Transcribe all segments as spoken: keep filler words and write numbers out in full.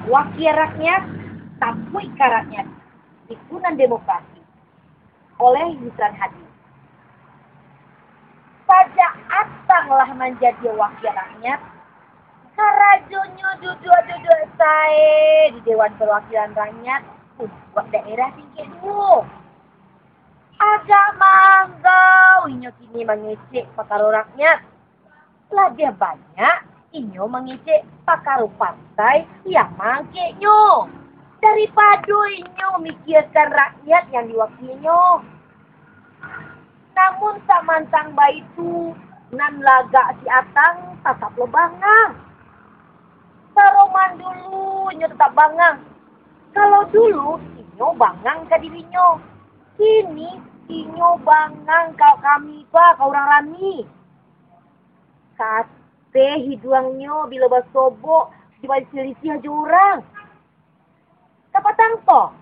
Wakia rakyat, takuik ka rakyat, itu nan demokrasi. Oleh Yusran Hadi. Sajak Atang lah manjadi wakia rakyat, karajonyo duduak-duduak sae di Dewan Perwakilan Rakyat untuak daerah tingkek duo. Agak manggau inyo kini mangecek pakaro rakyat. Labiah banyak inyo mangecek pakaro partai yang maangkeknyo, daripado inyo mamikiakan rakyat yang diwakilinyo. Namun samantang baitu, nan lagak si Atang tatap lo bangang. Saroman dulu inyo tatap bangang. Kalau dulu inyo bangang ka dirinyo, kini inyo bangang ka kami, ka urang rami. Ka ateh hiduangnyo bilo basobok, jo basilisiah jo urang. Kapatang ko,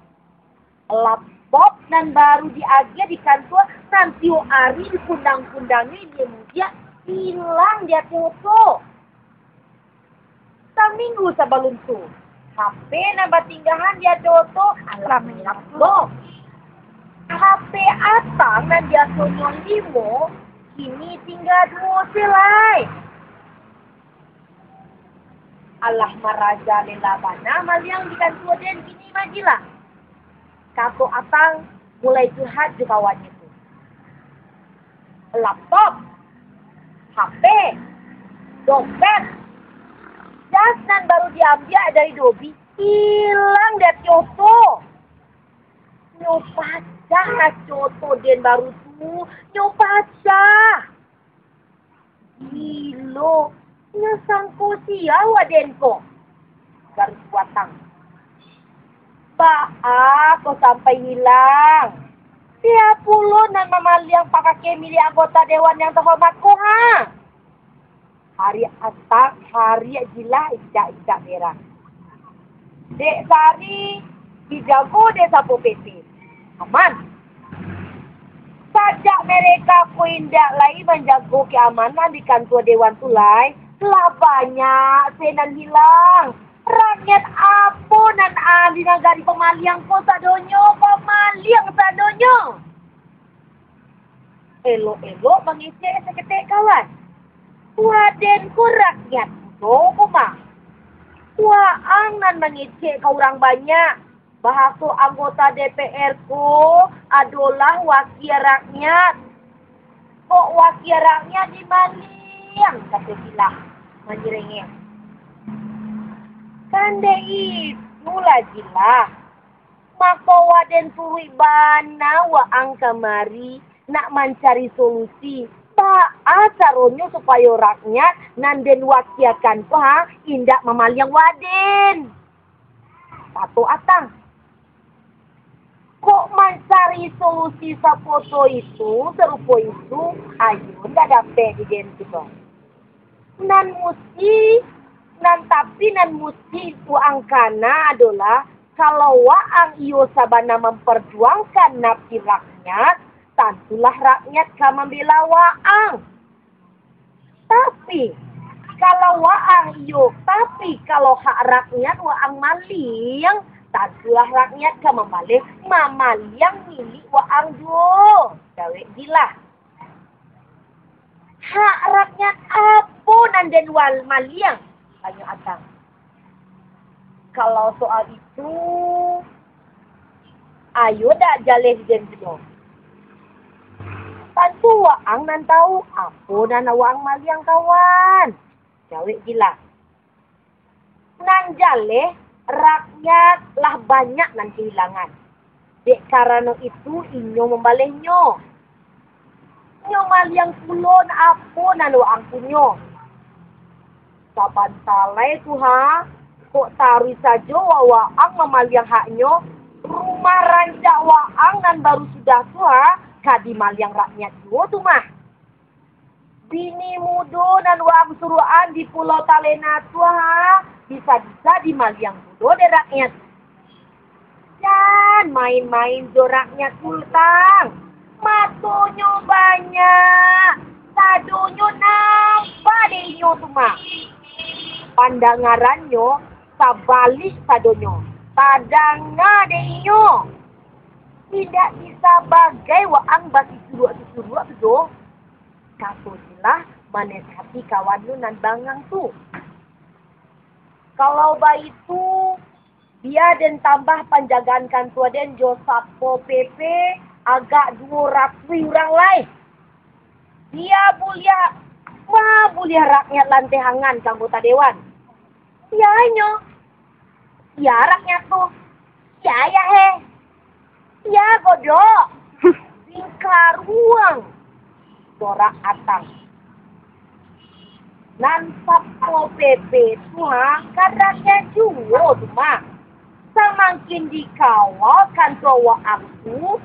laptop nan baru diagiah di kantua, nan tiok ari dikundang-kundangi di mudiak, ilang di ateh oto. Saminggu sabalun tu, H P nan batinggahan di ateh oto alah malap lo. H P Atang nan biasonyo limo, kini tingga duo se lai. Alah maraja lela bana maliang di kantua den kini, Majilah. Kato Atang mulai curhat jo kawannyo tu. Laptop, H P, dompet, jas nan baru diambiak dari dobi, ilang di ateh oto. Nyo pacah kaco oto den baru tu, nyo pacah. Gilo, nyo sangko sia wak den ko, garuah Atang. Baa ko sampai ilang? Sia pulo nan mamaliang pakake milik anggota dewan yang tahormat ko, ha? Hariak Atang, hariak Jilah, indak-indak berang. Dek Sari dijago dek Satpol P P. Aman. Sajak mereka ko indak lai manjago keamanan di kantua dewan tu lai, lah banyak se nan hilang. Rakyat apo nan ahli nagari pamaliang ko sadonyo, pamaliang sadonyo. Elok-elok mangecek saketek kawan. Waden ko rakyat pulo ko mah. Waang nan mangecek ka urang banyak, bahaso anggota D P R ko adolah wakia rakyat. Kok wakia rakyat dimaliang, kato Jilah manyirengeh. Kan dek itulah Jilah. Mako waden turuik bana waang kamari nak mancari solusi, baa caronyo supayo rakyat nan den wakiakan ko, ha, indak mamaliang waden. Kato Atang. Kok mancari solusi sapoto itu, sarupo itu, ayo ndak dapek di den tu doh. Nan musti, nan tapi nan musti waang kana adolah, kalau waang iyo sabana mamparjuangkan nafsi rakyat, tantulah rakyat ka mambela waang. Tapi, kalau waang iyo, tapi kalau hak rakyat waang maliang, tantulah rakyat ka mambaleh mamaliang milik waang juo. Jawek Jilah. Hak rakyat apo nan den wal-, maliang? Tanyo Atang. Kalau soal itu, ayo dak jaleh den juo. Tantu waang nan tahu, apo nan waang maliang kawan. Jawek Jilah. Nan jaleh, rakyat lah banyak nan kahilangan. Dek karano itu, inyo mambalehnyo. Nyo maliang pulo apo nan waang punyo. Sabanta lai tu ha, kok taruih sajo wa-, waang mamaliang haknyo, rumah rancak waang nan baru sudah tu ha, ka dimaliang rakyat juo tu mah. Bini mudo nan waang suruakan di Pulau Talena tu ha, bisa-bisa dimaliang pulo dek rakyat. Jan main-main jo rakyat Sultan. Matonyo banyak, sadonyo nampak dek inyo tu mah. Pandangarannyo Tabalik sadonyo, tadanga dek inyo. Indak bisa bagai waang basisuruak-sisuruak tu doh, kato Silah manasihati kawan nu nan bangang tu. Kalau baitu, bia den tambah panjagaan kantua den jo Satpol P P agak duo ratuih urang lai. Bia buliah, ma buliah rakyat lanteh angan ka anggota dewan. Sia inyo? Sia rakyat tu? Sia yah he? Sia godok? Bingkaruang, sorak Atang. Nan Satpol P P tu ha, kadangnyo juo tu mah. Samakin dikawal kantua waang tu,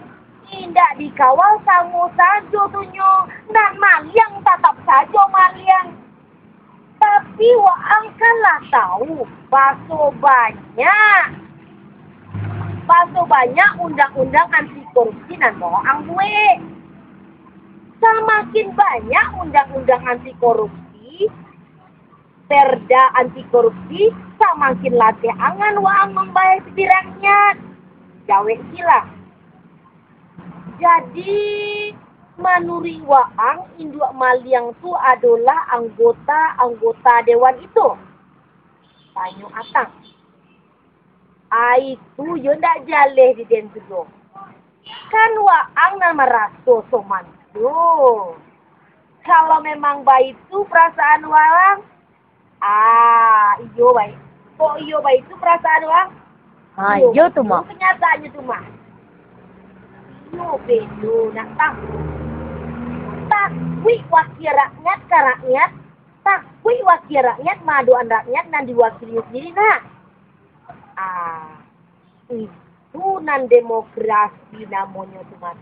indak dikawal samo sajo tu nyo, nan maliang tatap sajo maliang. Tapi waang kan lah tau, baso banyak, baso banyak undang-undang anti korupsi nan waang buek. Samakin banyak undang-undang anti korupsi, perda anti korupsi, samakin lanteh angan waang mambayar pitih rakyat. Jawek Silah. Jadi, manuruik waang, induak maliang tu adolah anggota-anggota dewan itu? Tanyo Atang. Ai tu yo ndak jaleh di den tu doh. Kan waang nan maraso soman tu. Kalau memang baitu parasaan waang, ah, iyo bai. Kok iyo baitu parasaan waang? Ha, iyo tu mah. Kenyataannyo tu mah. Iyo bedo nak tahu. Takuik wakil rakyat ka rakyat, takuik wakil rakyat maadokan rakyat nan diwakilinyo sandiri nak. Ah, itu nan demokrasi namonyo tu mah.